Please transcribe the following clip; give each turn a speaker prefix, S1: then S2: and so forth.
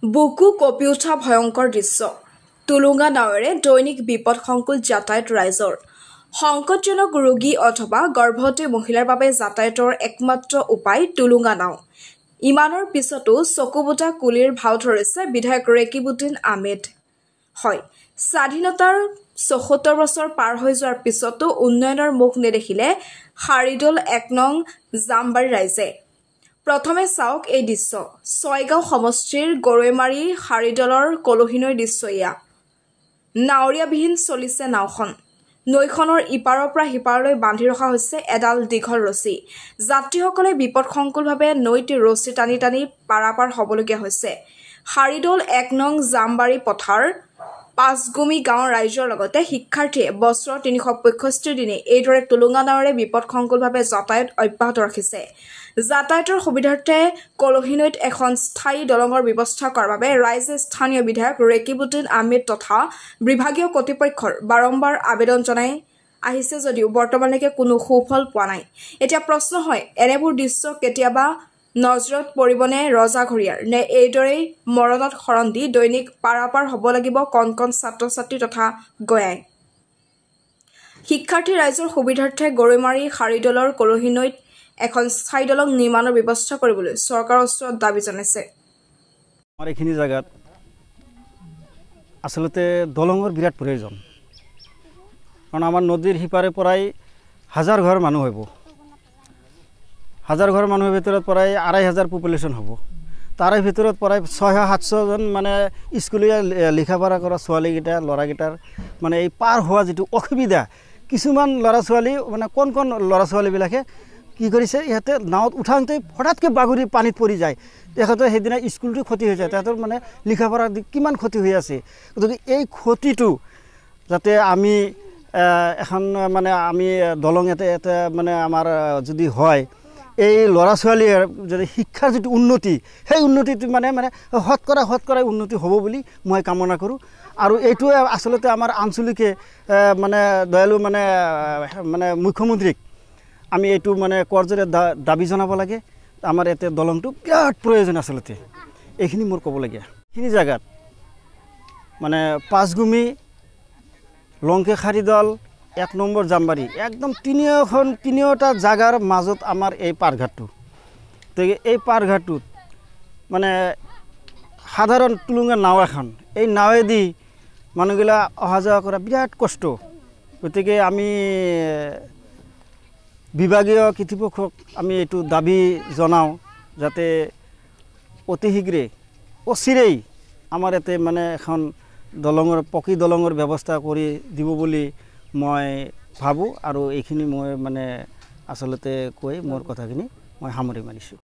S1: বুকু কঁপি উঠা ভয়ংকৰ দৃশ্য। টুলুঙা নাৱেৰে দৈনিক বিপদসংকুল যাতায়াত ৰাইজৰ। সংকটজনক ৰোগী অথবা গৰ্ভৱতী মহিলাৰ বাবে যাতায়াতৰ একমাত্ৰ উপায় টুলুঙা নাও। ইমানৰ পিছতো চকুবোটা কুলিৰ ভাও ধৰিছে বিধায়ক ৰেকিবুদ্দিন আহমেদ। হয়, স্বাধীনতাৰ ৭৪ বছৰ পাৰ হৈ যোৱাৰ পিছতো উন্নয়নৰ মুখ নেদেখিলে সাৰিদল ১ নং জামবাৰী ৰাইজে। প্ৰথমে চাওক এই দৃশ্য। ছয়গাঁও সমষ্টিৰ গৰৈমাৰী সাৰিদলৰ কলহী নৈৰ দৃশ্য এয়া। নাৱৰীয়াবিহীন চলিছে নাওখন। নৈখনৰ ইপাৰৰ পৰা সিপাৰলৈ বান্ধি ৰখা হৈছে এডাল দীঘল ৰছী। যাত্ৰীসকলে বিপদসংকুলভাৱে নৈত ৰছী টানি টানি পাৰাপাৰ হ'বলগীয়া হৈছে। সাৰিদল ১ নং জামবাৰী পথাৰ পাঁচগুমি গাঁৱৰ ৰাইজৰ লগতে শিক্ষাৰ্থীয়ে বছৰৰ ৩৬৫ দিনেই এইদৰে টুলুঙা নাৱেৰে বিপদসংকুলভাৱে যাতায়াত অব্যাহত ৰাখিছে। যাতায়াতৰ সুবিধাৰ্থে কলহী নৈত এখন স্থায়ী দলঙৰ ব্যৱস্থা কৰাৰ বাবে ৰাইজে স্থানীয় বিধায়ক ৰেকিবুদ্দিন আহমেদ তথা বিভাগীয় কৰ্তৃপক্ষৰ বাৰম্বাৰ আবেদন জনাই আহিছে যদিও বৰ্তমানলৈকে কোনো সুফল পোৱা নাই। এতিয়া প্ৰশ্ন হয়, এনেবোৰ দৃশ্য কেতিয়াবা নজৰত পৰিবনে ৰজাঘৰীয়াৰ, নে এইদৰেই মৰণত শৰণ দি দৈনিক পাৰাপাৰ হ'ব লাগিব কণ কণ ছাত্ৰ ছাত্ৰী তথা গঞাই। শিক্ষাৰ্থী ৰাইজৰ সুবিধাৰ্থে গৰৈমাৰী সাৰিদলৰ কলহী নৈত এখন স্থায়ী দলং নিৰ্মাণৰ ব্যৱস্থা কৰিবলৈ চৰকাৰৰ ওচৰত দাবী জনাইছে।
S2: আমাৰ এইখিনি জেগাত আচলতে দলঙৰ বিৰাট প্ৰয়োজন, কাৰণ আমাৰ নদীৰ সিপাৰে পৰাই হাজাৰ ঘৰ মানুহ হ'ব। হাজাৰ ঘৰ মানুহৰ ভিতৰত প্ৰায় ২,৫০০ পপুলেশ্যন হ'ব। তাৰে ভিতৰত প্ৰায় ৬০০-৭০০জন মানে স্কুলীয়া লিখা পঢ়া কৰা ছোৱালীকেইটা ল'ৰাকেইটাৰ মানে এই পাৰ হোৱা যিটো অসুবিধা, কিছুমান ল'ৰা ছোৱালী মানে কণ কণ ল'ৰা ছোৱালীবিলাকে কি কৰিছে, ইহঁতে নাৱত উঠাওঁতে হঠাৎকৈ বাগৰি পানীত পৰি যায়। তেখেতৰ সেইদিনা স্কুলটো ক্ষতি হৈ যায়, তেখেতৰ মানে লিখা পঢ়া কিমান ক্ষতি হৈ আছে। গতিকে এই ক্ষতিটো যাতে আমি এখন মানে আমি দলং এটা এটা মানে আমাৰ যদি হয়, এই ল'ৰা ছোৱালীৰ যদি শিক্ষাৰ যিটো উন্নতি, সেই উন্নতিটো মানে মানে শতকৰা উন্নতি হ'ব বুলি মই কামনা কৰোঁ। আৰু এইটোৱে আচলতে আমাৰ আঞ্চলিকে মানে দয়ালু মানে মানে মুখ্যমন্ত্ৰীক আমি এইটো মানে কৰজোৰে দাবী জনাব লাগে। আমাৰ ইয়াতে দলংটো বিৰাট প্ৰয়োজন আচলতে। এইখিনি মোৰ ক'বলগীয়া। এইখিনি জেগাত মানে পাঁচগুমি, লংকে খাৰিদল, ১ নম্বৰ জামবাৰী, একদম তিনিওটা জাগাৰ মাজত আমাৰ এই পাৰঘাটটো। গতিকে এই পাৰঘাটটোত মানে সাধাৰণ টুলুঙা নাও এখন, এই নাৱেদি মানুহগিলা অহা যোৱা কৰা বিৰাট কষ্ট। গতিকে আমি বিভাগীয় কৰ্তৃপক্ষক আমি এইটো দাবী জনাওঁ যাতে অতি শীঘ্ৰে অচিৰেই আমাৰ ইয়াতে মানে এখন দলঙৰ পকী দলঙৰ ব্যৱস্থা কৰি দিব বুলি মই ভাবোঁ। আৰু এইখিনি মই মানে আচলতে কৈ মোৰ কথাখিনি মই সামৰি মাৰিছোঁ।